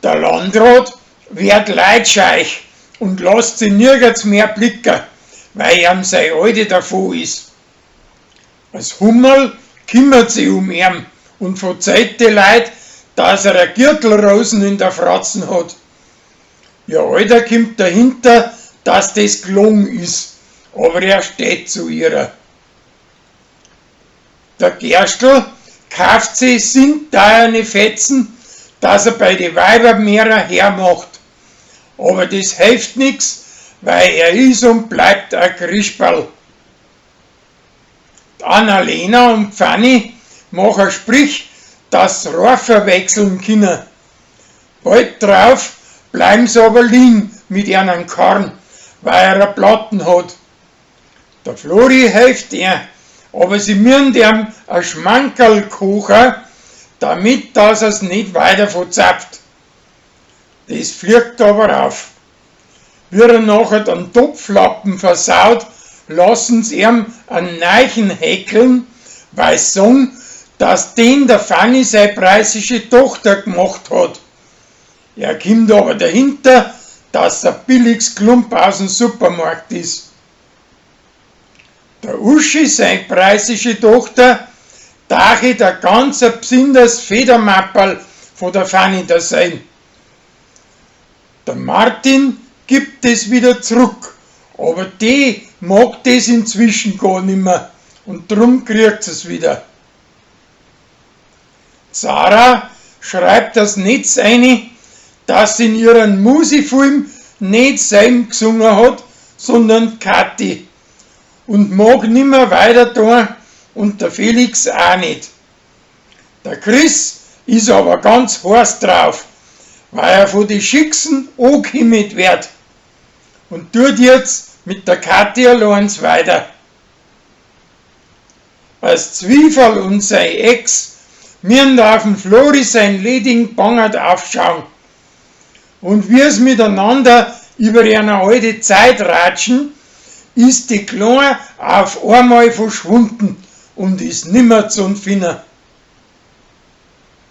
Der Landrat werd leitscheich und lasst sie nirgends mehr blicken, weil ihm sei Alte davon is. As Hummerl kümmert sie um ihn und verzeiht die Leut, dass er a Gürtelrosen in der Fratzen hat. Ihr Alter kommt dahinter, dass das gelungen is, aber er steht zu ihrer. Der Gerstl kauft sie sinteierne Fetzen, dass er bei die Weiber mehrer hermacht. Aber das hilft nix, weil er is und bleibt a Grisperl. Die Annalena und Fanny machen Sprich, dass sie Rohrfer wechseln können. Bald drauf bleiben sie aber liegen mit ihren Karren, weil er a Platten hat. Der Flori hilft ihr, aber sie müssen ihm a Schmankerl kochen, damit dass er's nicht weiter verzapft. Das fliegt aber auf. Wie er nachher den Topflappen versaut, lassen sie ihm einen Neichen häkeln, weil sie sagen, dass den der Fanny seine preußische Tochter gemacht hat. Er kommt aber dahinter, dass er billiges Klump aus dem Supermarkt ist. Der Uschi, seine preußische Tochter, dache der ganz ein besonders Federmapperl von der Fanny da sein. Der Martin gibt es wieder zurück, aber die mag das inzwischen gar nimmer und drum kriegt es wieder. Sarah schreibt das Netz eine, dass sie in ihren Musifilm nicht Sam gesungen hat, sondern Kathi und mag nimmer weiter tun und der Felix auch nicht. Der Chris ist aber ganz heiß drauf, weil er von die Schicksen angehimmelt wird und tut jetzt mit der Kathi allein weiter. Als Zwiefel und sein Ex müssen auf dem Flori sein ledigen Bangert aufschauen. Und wie es miteinander über eine alte Zeit ratschen, ist die Kleine auf einmal verschwunden und ist nimmer zum finden.